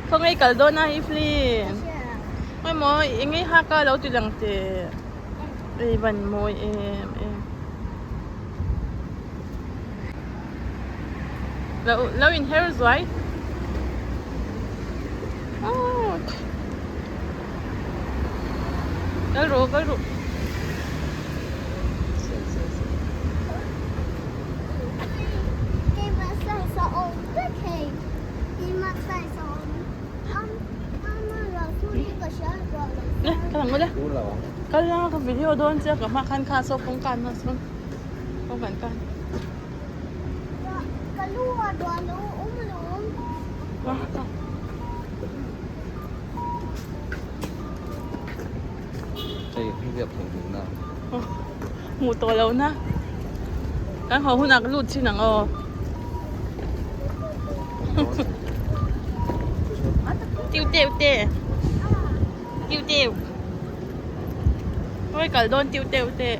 Khawngaih kal dawn a Evelyn. Mawi engei hak a lo ti lang teh. Ei van mawi em em. Lo lo in her zuai. Ouch. Kal rawh kal rawh. Kal la ka video dawn che ka hma khan kha saw kawngka an sawn kawngka an kan Hmuh tawh lo na kan haw hunah ka lut thin ang aw. Tiu teu te tiu teu Oi kal dawn tiu teu te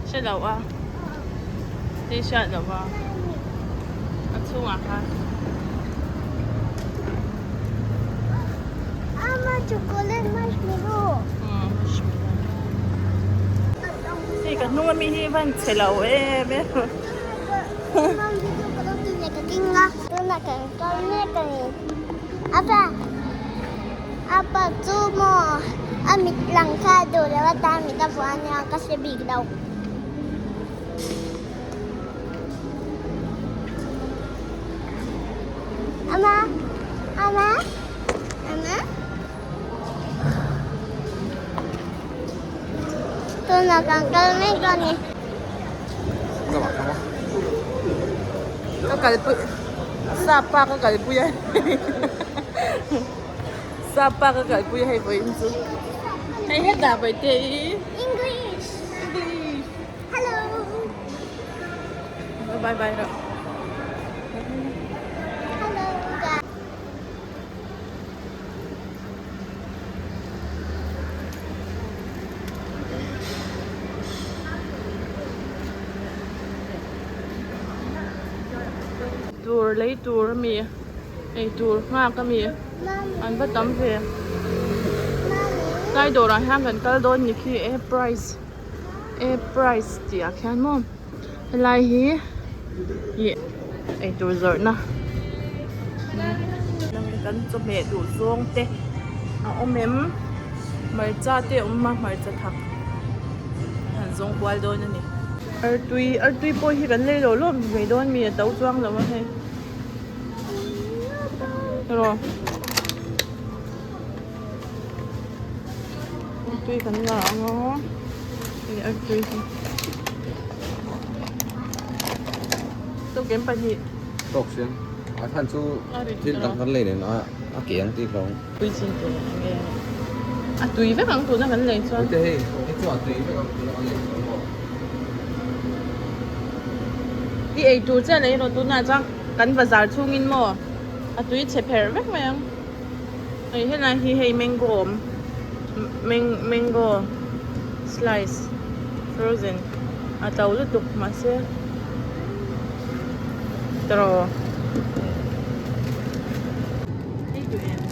hre lo a ti hriat lo a a chhungah khan Ama chocolate marshmallow Hei ka hnung ami hi van chhe lo em em. Apa chu maw a mit lang kha duh lo a tan mit a vuah ania ka hre bik lo. Ama ama ama Tunah kan kal mek a ni. Ka kalpui sap pa ka kalpui a sap pa ka kalpui a hei vawiin chu hei hetah vawi te i English English Hello Bye bye rawh Hello guys. Tur lei tur a mi ei tur nghak a mi an va tam ve tlai dawrah hian kan kal dawn ni khi a price a price tih ah khian maw helai hi ih eitur zawrhna kan chawhmeh duh zawng te a awm em hmarcha te a awm a hmarcha thak han zawng kual dawn a ni artui artui pawh hi kan lei lo lawm mai dawn mi a to chuang lo a hei rawh artui kan la ang a hei artui hi. Tawk siam a chhan chu thil dang kan lei nen a a ke ang tih hlawm. Tui chin tur ang nge a tui vek ang tuna kan lei chuan. Ute hei hei chu a tui vek ang tuna kan lei chuan maw. I ei tur chiah lei rawh tunah chuan kan bazar chhungin maw a tui chhe pherh vek mai ang. Hei helai hi hei mango awm mango slice frozen a to lutuk mahse tawh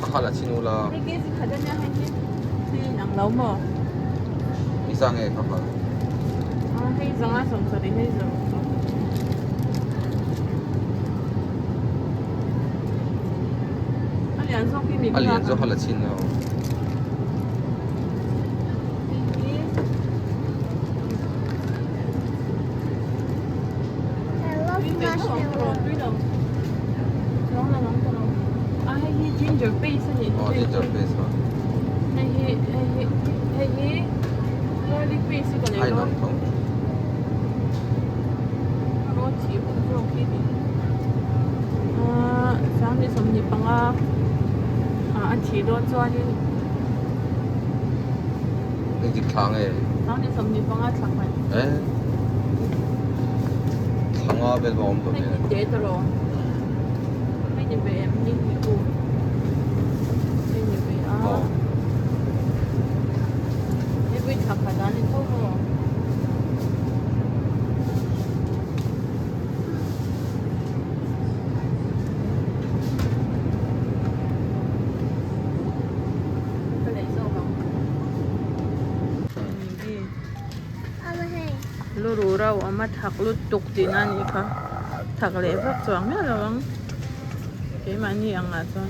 A khala chin ula hei kg khat ania hei hi thil inang lo maw i za nge ka khal a hei zanga 70 hei zawng. A lian zawk a la chhin lo. Ginger paste aw ginger paste a inang tho. Sangni 25 ah a thih dawn chuanin Engtik thla nge? Sangni 25 thla khat. Eh thla nga vel pawh a awm tawh Hei hi te tawh hei ni ve em ni ni u hei ni ve a hei pawh hi thla khat a ni tho maw? rura awm a thak lutuk tihna a nih kha thak leh vak chuang miah lo ang keimahni angah chuan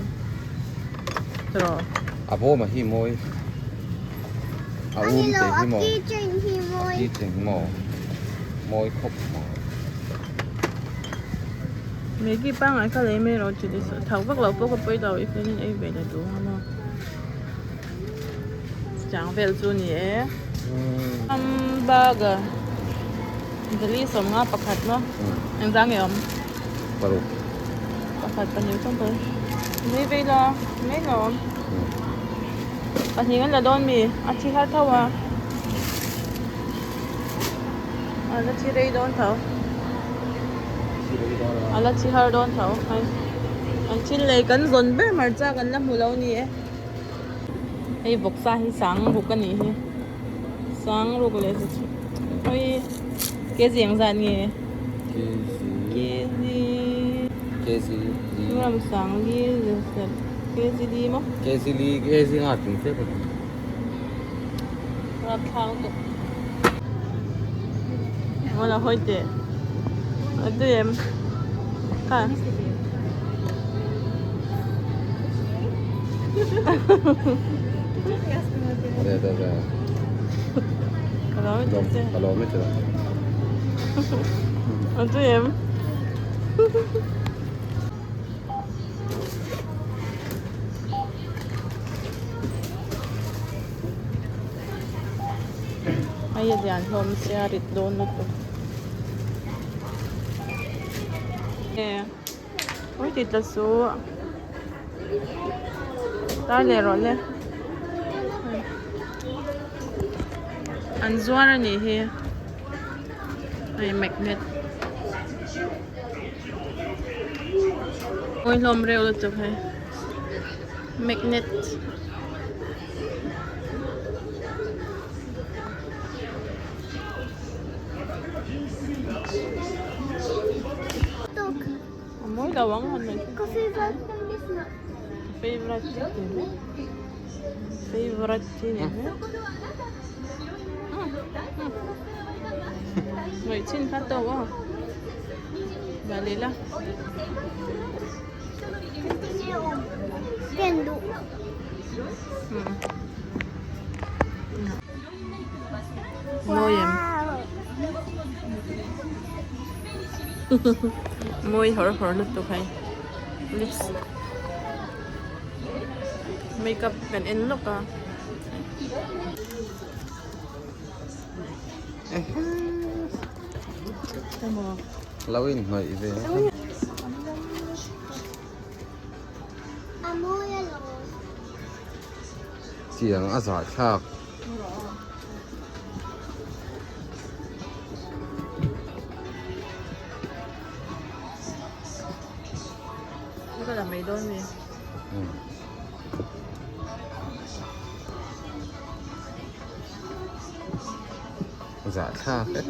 tawh. A bawm a hi mawi a um te hi maw a keychain hi maw mawi khawp mai. Maggi pangngai kha lei mai rawh chilli sauce thak vak lo pawh ka pawi lo i felin ei ve leh duh ang a maw. Chang vel chu ni e. Hamburger. Dali sawmnga pakhat maw? Engzah nge awm? Paruk. Pakhat pahnih chuan paruk. Mai vei la, mai la awm. Pahnih an la dawn mi? A thi har tho a. A la thi rei dawn tho. A la thi har dawn tho. An thil lei kan zawn ber hmarcha kan la hmu lo ni e. Hei vawksa hi sang ruk a nih hi sang ruk leh chu hawi kg engzat nge kg kg ram sang li kg li maw kg li kg nga tum te pawh rap thlang tuk wala hawi teh a tui em kha. A tui em? Hei a lian hlawm sia rit dawn lutuk. Ui ti tla su tar leh rawh le an zuar a nih hi hei magnet mawi hlawm reuh lutuk hei magnet. A mawi lo ang han mai Ka favorite Ka favorite chi ti hle favorite chi ni hle Ngaih chin kha tawk aw Dah leh la Ken duh Mawi em? Mawi hawr hawr lutuk hei lips makeup kan en lawk a. Lo in hnawih ve a. A mawi alawm. Chiang a zahthlak. Ka la mai dawn mi. Zahthlak e.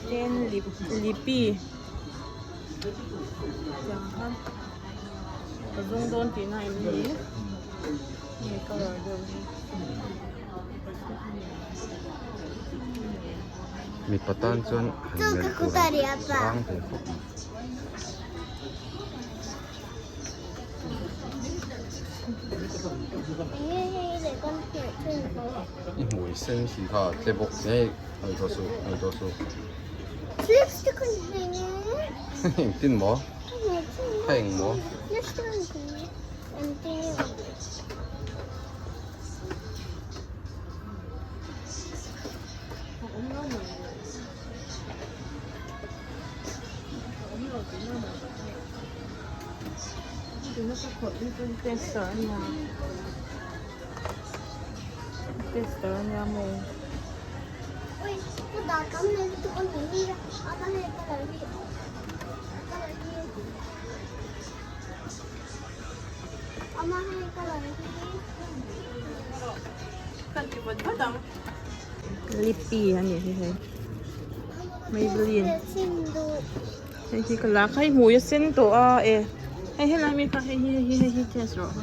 Ten lipi. Tiang khan ka zawng dawn tihna em ni hei colour deuh hi. Mipa tan chuan han melh tur a vang thei khawp mai. I hmui sen khi kha tle bawk hle ngaihtuah suh ngaihtuah suh. Engtin maw? Kha eng maw? Tester ania maw? Lippy a nih hi hei Maybelline hei hi ka lak hei hmui a sen tawh a e hei helai mi kha hei hi hei hi hei hi test rawh kha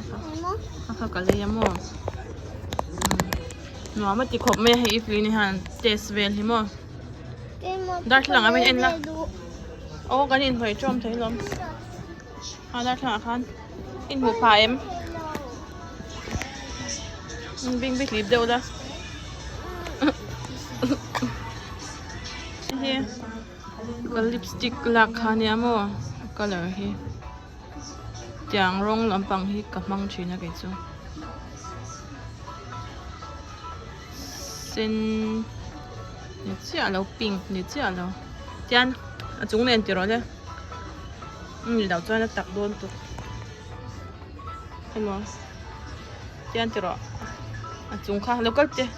kha kha ka lei a maw. Nuam a ti khawp mai a hei Evelyn-i hian test vel hi maw. Darthlalang ah hian en la. Aw kan inhawih ṭawm thei hlawm. A darthlalang ah khan inhmuh phah em? Bing bik lip deuh la. Hei hi ka lipstick lak kha ania maw a colour hi. Tiang rawng lampang hi ka hmang thin a kei chu. Sen ni chiah lo pink ni chiah lo tian a chung nen ti rawh le ni loh chuan a tak dawn tuk emaw tian ti rawh a chung kha lo kal teh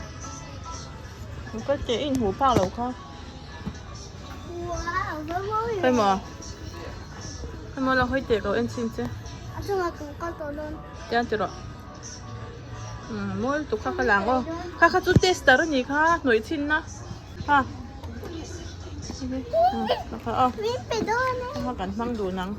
lo kal teh i inhmuh phak loh kha emaw emaw lo hawi teh ka en chhin che tian ti rawh. Umm mawi lutuk kha ka lang aw kha kha chu tester a ni kha hnawih chhin na ha kha kha aw kha kha kan hmang dun ang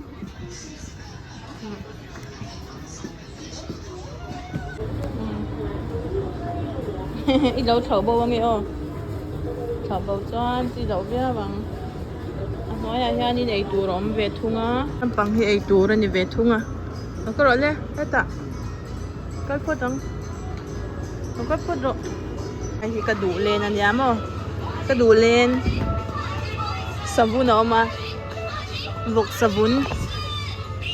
i lo thlauh bo ange aw thlauh bo chuan chi loh viau ang a hnuaiah hianin eitur a awm ve thung a lampang hi eitur a ni ve thung a lo ka rawh le hetah. Kal phawt ang. Lo kal phawt rawh. Hei hi ka duh len a nia maw? Ka duh len savun a awm a, vawk savun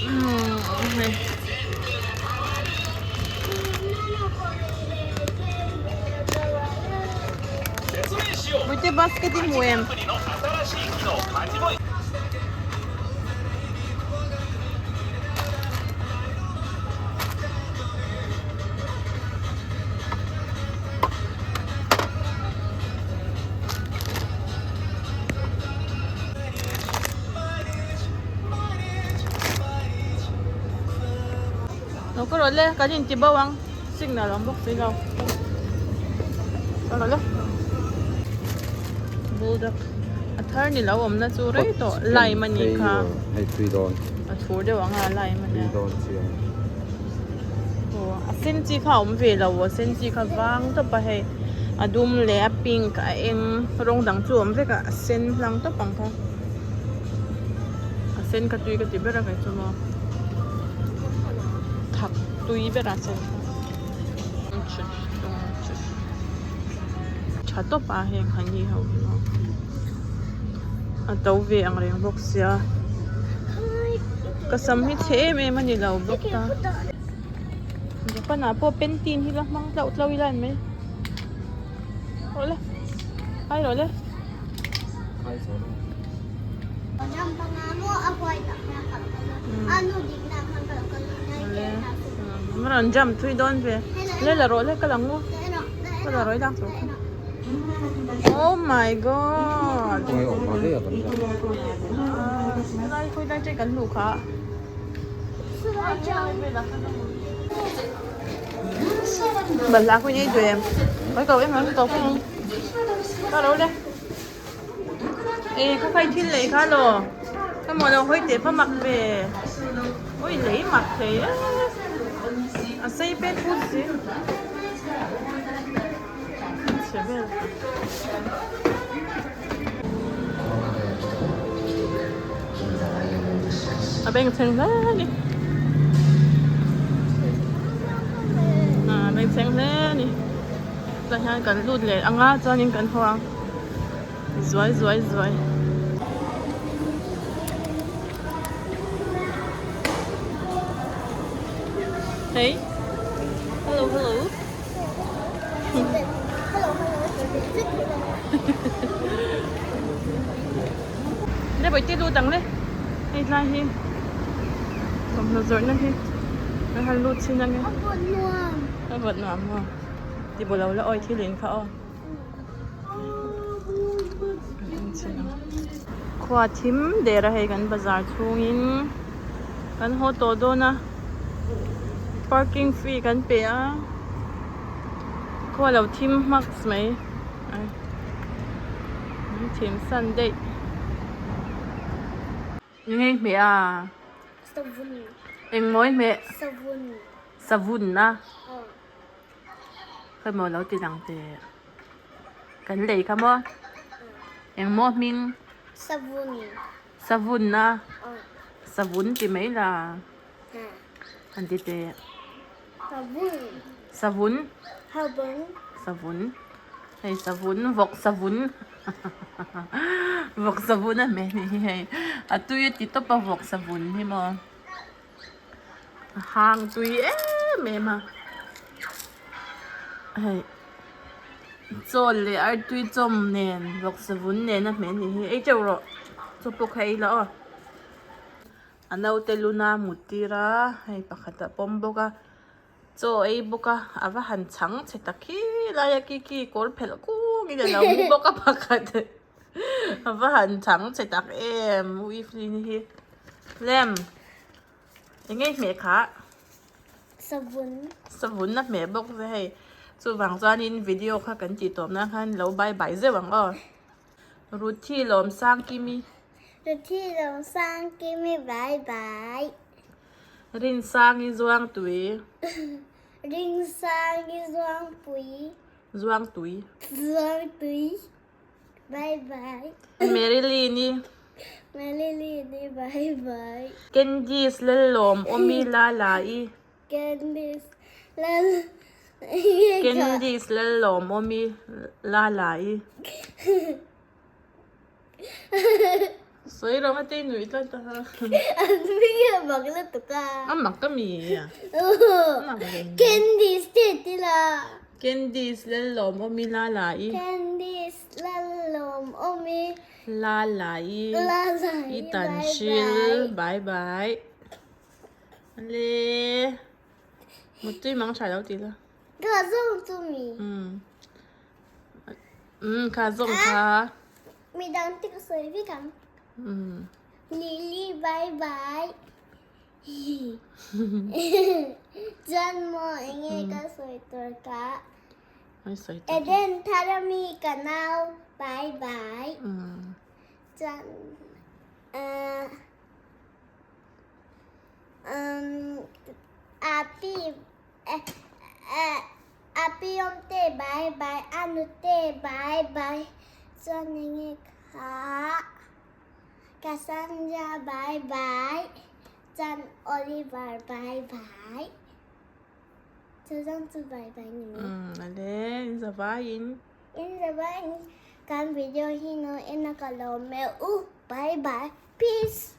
umm hei. Muite basket i hmu em? Lo ka rawh le kan inti bo ang signal awm bawk si lo ka rawh le bulldog a thar ni lo awmna chu rei tawh lime a nih kha. Hei tui dawn. A thur deuh ang a lime a nia. Tui dawn chiang. Aw a sen chi kha a awm ve lo a sen chi kha vang tawp a hei a dum leh a pink a eng rawng dang chu a awm vek a a sen hlang tawp ang kha a sen kha tui ka ti ber a kei chu maw thak tui ber a sen kha tha tawp a heng honey ho hi maw a to ve ang reng bawk sia ka sam hi chhe em em a ni lo bawk a japan ah pawh painting hi la hmang tlauh tlauh ila an mai rawh le ai rawh le. A rawn jump thui dawn ve le la rawh le ka lang u ka la rawih lak tur kha oh my god lai khawi lai che kan hmuh kha balhla khawi nei duh em khawi ko em ko ka ro le. Ê kha khai thil lei kha law ka maw lo hawi teh pha mak ve ui lei mak thei e a sei pet put si chhe vel a beng chheng hle a ni a beng chheng hle a ni tah hian kan lut leh ang a chuanin kan haw ang. Zuai zuai zuai. Hey. Hello hello. Hello hello. Le bawih te lut ang le. Hei tlai hi. Thawmhnaw zawrhna hi. Kan han lut chhin ange. A vawt nuam. A vawt nuam maw. Ti bo lo la awi thil in kha aw. Khua thim der a hei kan bazar chhungin kan haw tawh dawn a parking fee kan pe a khua lo thim hmaks mai an thim san daih. Eng hmeh a? Eng mawi hmeh? Savun a. Khawi maw lo ti lang teh. Kan lei kha maw? Engmaw hming? Savun. Savun a? Savun ti mai la. An ti teh. Savun. Savun. Savun. Savun. Hei savun, vawk savun. Vawk savun a hmeh ni hi hei. A tui a ti tawp a vawk savun hi maw. A hang tui em em a. Hei chaw leh artui chawm nen vawk savun nen a hmeh ni hi. Ei teuh rawh. Chaw pawh kha ei la aw. A naute luna mut tir a hei pakhat a pawm bawk a chaw ei bawk a a va han chhang chhe ta khi lai a kiki kawr phelh kung in a lo mu bawk a pakhat a va han chhang chhe tak em u Evelyn hi lem eng nge i hmeh khah savun savun a hmeh bawk che hei chuvang chuanin video kha kan tih tawp nan khan lo bye bye zeuh ang aw. Ruthi Lawmsang Kimi. Ruthi Lawmsang Kimi bye bye. Rinsangi Zuangtui. Rinsangi Zuangpui. Zuangtui. Zuangtui bye bye. Marilyn-i. Marilyn-i bye bye. Candice Lallawm Awmi Lala-i. Candice Lal Candice Lallawm awmi Lala-i Sawi rawh heti nuih tlat a. An hming hi a mak lutuk a. A mak ka mi a. Candice te ti la. Candice Lallawm awmi Lala-i. Candice Lallawm awmi Lala-i. Lala-i. I tan hril. Bye bye. Le mutui mang tha lo ti la. Kha zawng chu mi. Um. Um kha zawng kha. Mi dang te ka sawi vek ang. Um. Lily bye bye. Chuan maw enge ka sawi tur ka. Ai sawi tur. Eden Tharami ka nau bye bye. Um. Chuan uh A pi awm te bye bye a nu te bye bye chuan enge kha Cassandra bye bye chuan Oliver bye bye chu zawng chu bye bye ni mai. Ale in zavaiin. In zavaiin kan video hi no en a ka lo meuh u bye bye peace.